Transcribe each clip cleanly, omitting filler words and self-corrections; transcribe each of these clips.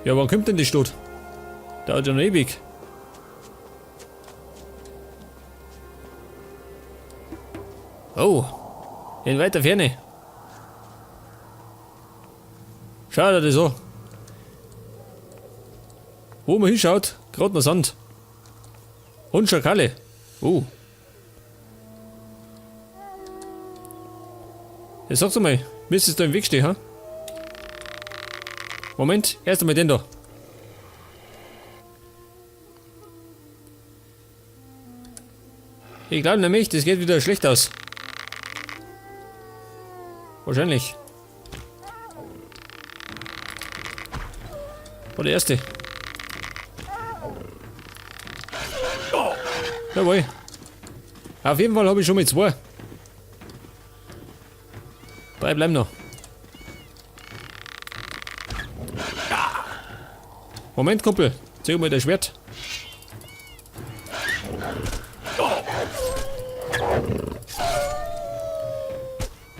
Ja, wann kommt denn die Stadt? Dauert ja noch ewig. Oh, in weiter Ferne. Schau dir das an. Wo man hinschaut, gerade noch Sand. Und Schakale. Oh. Ja, sag's mal, müsstest du im Weg stehen, ha? Moment, erst einmal den da. Ich glaube nämlich, das geht wieder schlecht aus. Wahrscheinlich. War der erste. Jawohl. Auf jeden Fall habe ich schon mal zwei. Drei bleiben noch. Moment, Kumpel. Zeig mal dein Schwert.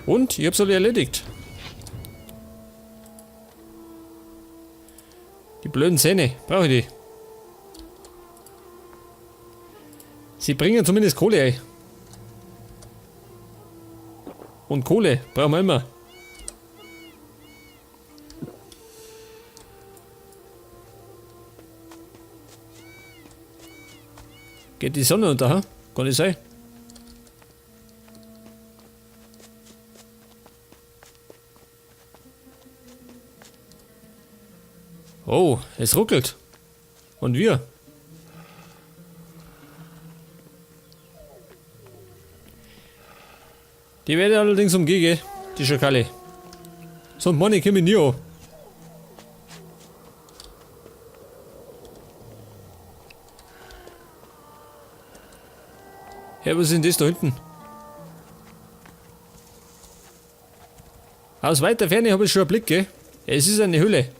Und ich hab's alle erledigt. Die blöden Zähne, brauche ich die. Sie bringen zumindest Kohle ein. Und Kohle brauchen wir immer. Geht die Sonne unter, ha? Kann nicht sein. Oh, es ruckelt. Und wir? Die werde ich allerdings umgehen, die Schakale. Sonst meine ich komme ich nie an. Ja, was ist denn das da hinten? Aus weiter Ferne habe ich schon einen Blick, gell? Es ist eine Höhle.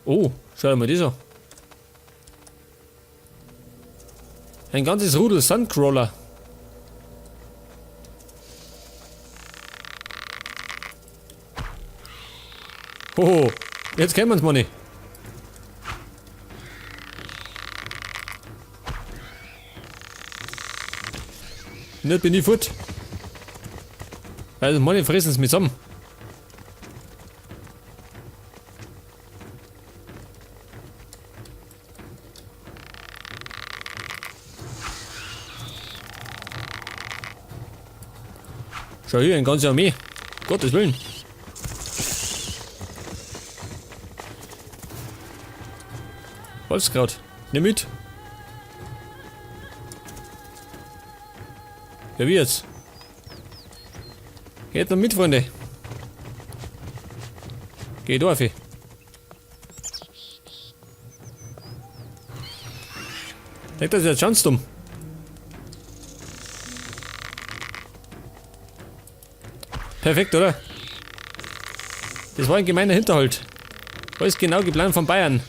Oh, schau dir mal das an. Ein ganzes Rudel Sandcrawler. Hoho, jetzt kennen wir's, Manni. Nicht bin ich fort. Also meine fressen es mit zusammen. Schau hier, eine ganze Armee. Gottes Willen. Wolfskraut, nimm mit. Ja, wie jetzt? Geht noch mit, Freunde. Geht auf. Denkt, das ist jetzt ganz dumm. Perfekt, oder? Das war ein gemeiner Hinterhalt. Alles genau geplant von Bayern.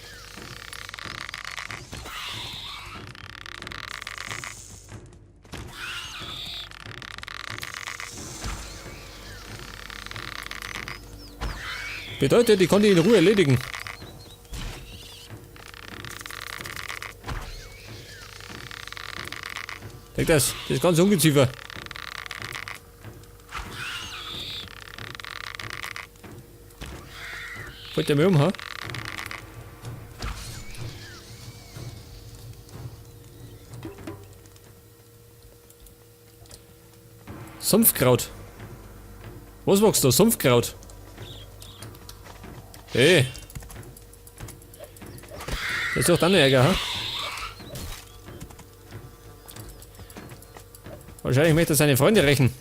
Bedeutet, ich konnte ihn in Ruhe erledigen. Denk das, das ist ganz Ungeziefer. Wollt ihr mir um, ha? Sumpfkraut. Was wächst da? Sumpfkraut. Hey. Das ist doch dann Ärger, ha? Wahrscheinlich möchte er seine Freunde rächen.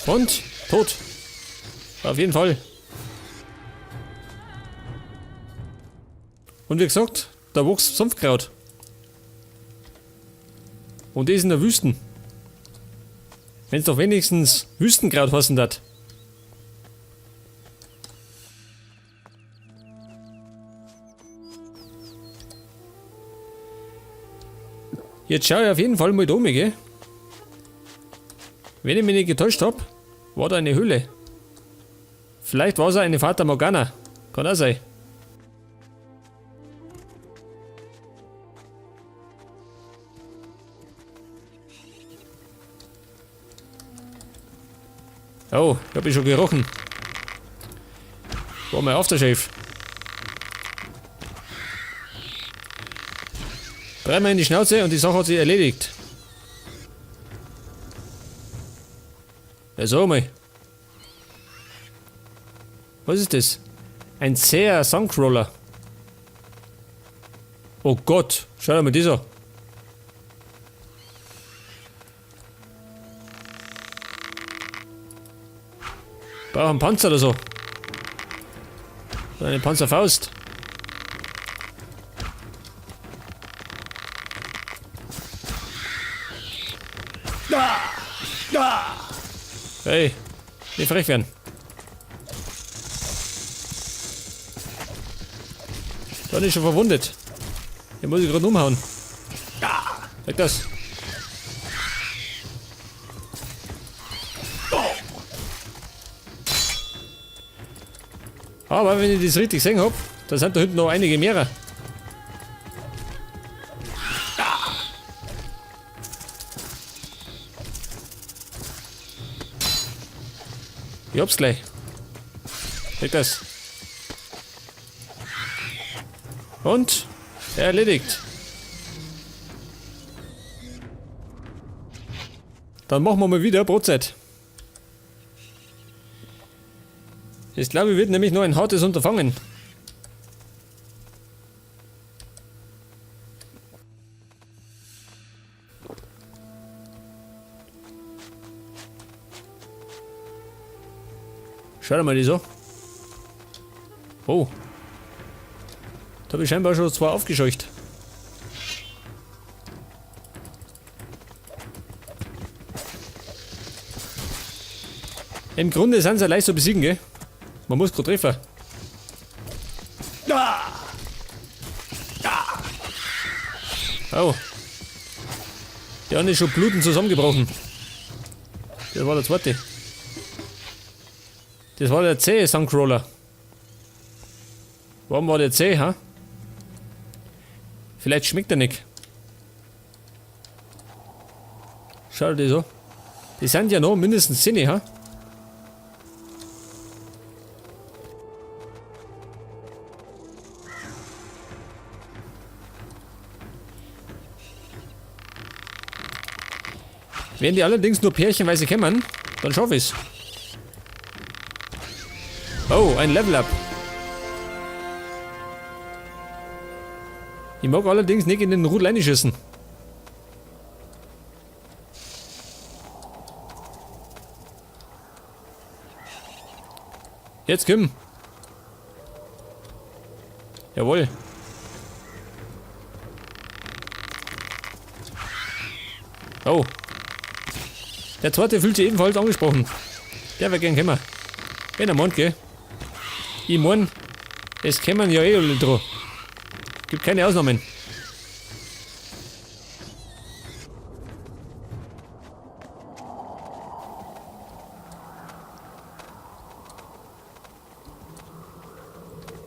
Und tot. Auf jeden Fall. Und wie gesagt, da wächst Sumpfkraut. Und das in der Wüste. Wenn's doch wenigstens Wüstenkraut heißen dat. Jetzt schau ich auf jeden Fall mal da um, gell? Wenn ich mich nicht getäuscht hab, war da eine Höhle. Vielleicht war's auch eine Fata Morgana. Kann auch sein. Oh, ich hab ich schon gerochen. War mein Aftershave. Dreimal in die Schnauze und die Sache hat sich erledigt. Ja, sag mal. Was ist das? Ein zäher Sandcrawler. Oh Gott, schau dir mal das an. Brauch einen Panzer oder so. Oder eine Panzerfaust. Hey, nicht frech werden. Da bin ich schon verwundet. Hier muss ich gerade umhauen. Weg das. Aber wenn ich das richtig gesehen hab, da sind da hinten noch einige mehr. Ich hab's gleich. Weg das. Und erledigt. Dann machen wir mal wieder Brotzeit. Ich glaube, wird nämlich noch ein hartes Unterfangen. Schau dir mal die so. Oh. Da hab ich scheinbar schon zwei aufgescheucht. Im Grunde sind sie leicht zu besiegen, gell? Man muss grad treffen. Oh. Der eine ist schon blutend zusammengebrochen. Das war der zweite. Das war der zähe Sandcrawler. Warum war der zäh, ha? Vielleicht schmeckt er nicht. Schau dir das an. Die sind ja noch mindestens 10, ha? Wenn die allerdings nur pärchenweise kämmern, dann schaff ich's. Oh, ein Level-Up. Ich mag allerdings nicht in den Rudel reinschießen. Jetzt komm. Jawohl. Oh. Der zweite fühlt sich ebenfalls angesprochen. Der wär gern gekommen. Wenn er meint, gell? Ich mein, es kämen ja eh alle dran. Gibt keine Ausnahmen.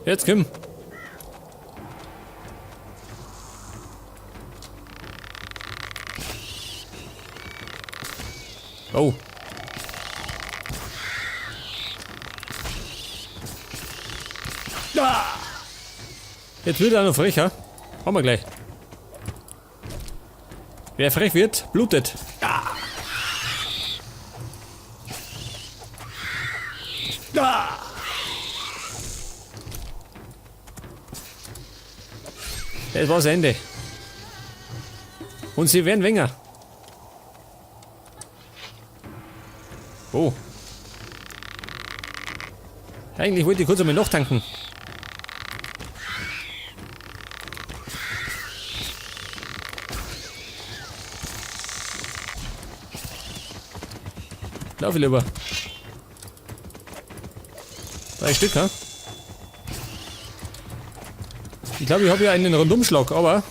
Jetzt komm. Oh. Ah! Jetzt wird er noch frecher. Haben wir gleich. Wer frech wird, blutet. Ah! Ah! Das war's Ende. Und sie werden weniger. Oh. Eigentlich wollte ich kurz einmal noch tanken. Lauf ich lieber. 3 Stück, ha? Ich glaube, ich habe ja einen Rundumschlag, aber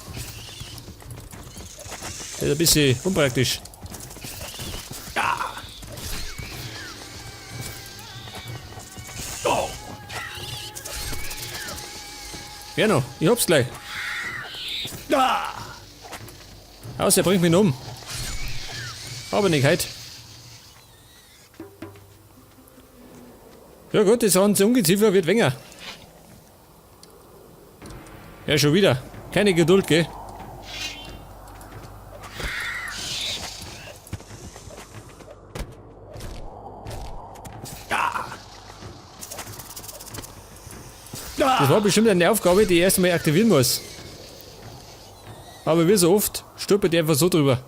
der ist ein bisschen unpraktisch. Wer noch? Ich hab's gleich. Aus, er bringt mich um. Aber nicht heute. Ja gut, das ganze Ungeziefer wird weniger. Ja, schon wieder. Keine Geduld, gell? Das war bestimmt eine Aufgabe, die ich erstmal aktivieren muss. Aber wie so oft, stolpert die einfach so drüber.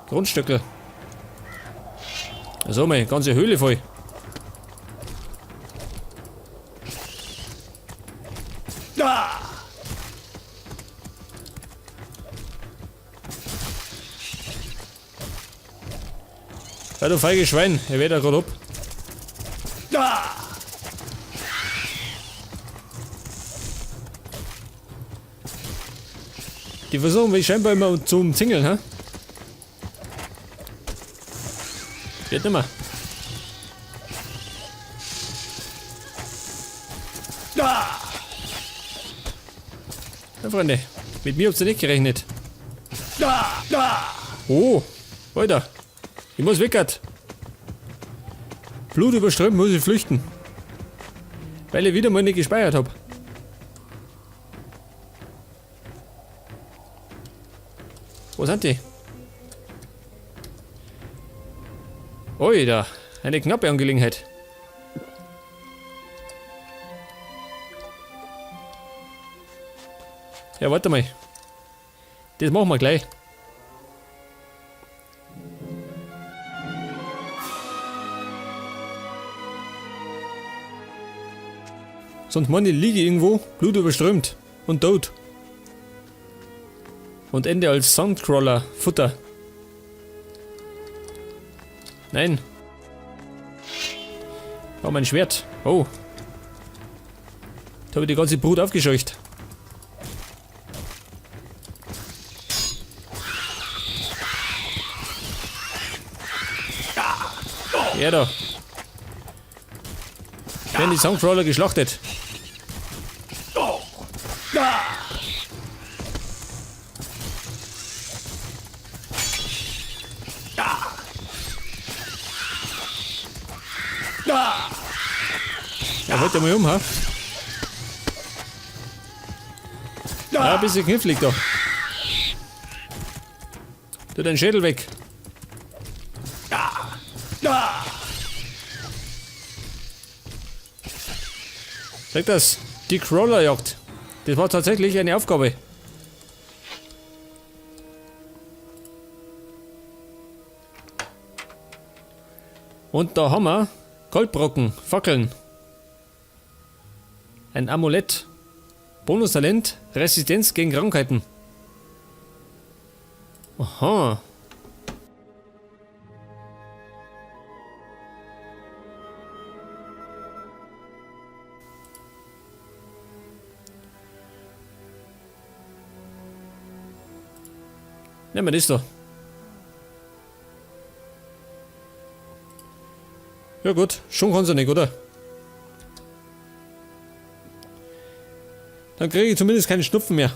Grundstöckel. So, meine ganze Höhle voll. Ja, du feige Schwein, er wehrt ja grad ab. Die versuchen mich scheinbar immer zu umzingeln, hä? Geht nimmer. Ja, Freunde, mit mir habt ihr nicht gerechnet. Oh, weiter. Ich muss weg. Blut überströmt, muss ich flüchten. Weil ich wieder mal nicht gespeichert hab. Wo sind die? Ui, da. Eine knappe Angelegenheit. Ja, warte mal. Das machen wir gleich. Sonst meine ich, liege irgendwo, Blut überströmt und tot. Und Ende als Sandcrawler Futter. Nein. Oh, mein Schwert. Oh. Da habe ich die ganze Brut aufgescheucht. Ja, da. Werden die Sandcrawler geschlachtet. Ja, wollt ihr mal um, ha? Ja, ein bisschen knifflig da. Tu deinen Schädel weg. Sag das, die Crawlerjagd. Das war tatsächlich eine Aufgabe. Und da haben wir Goldbrocken, Fackeln. Ein Amulett. Bonustalent, Resistenz gegen Krankheiten. Aha. Nehmen wir das da. Ja gut, schon kann's ja nicht, oder? Dann kriege ich zumindest keinen Schnupfen mehr.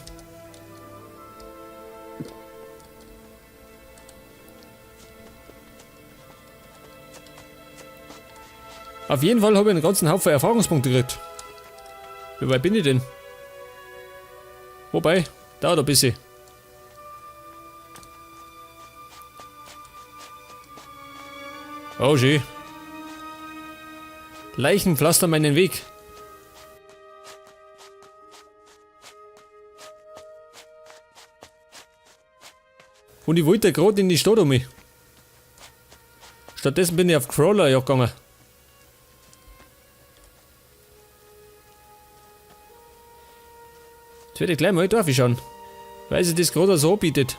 Auf jeden Fall habe ich einen ganzen Haufen Erfahrungspunkte gekriegt. Wie weit bin ich denn? Wobei, dauert ein bisschen. Oh schön. Leichen pflastern meinen Weg. Und ich wollte gerade in die Stadt um mich. Stattdessen bin ich auf Crawlerjagd gegangen. Jetzt werde ich gleich mal drauf schauen, weil sich das gerade so anbietet.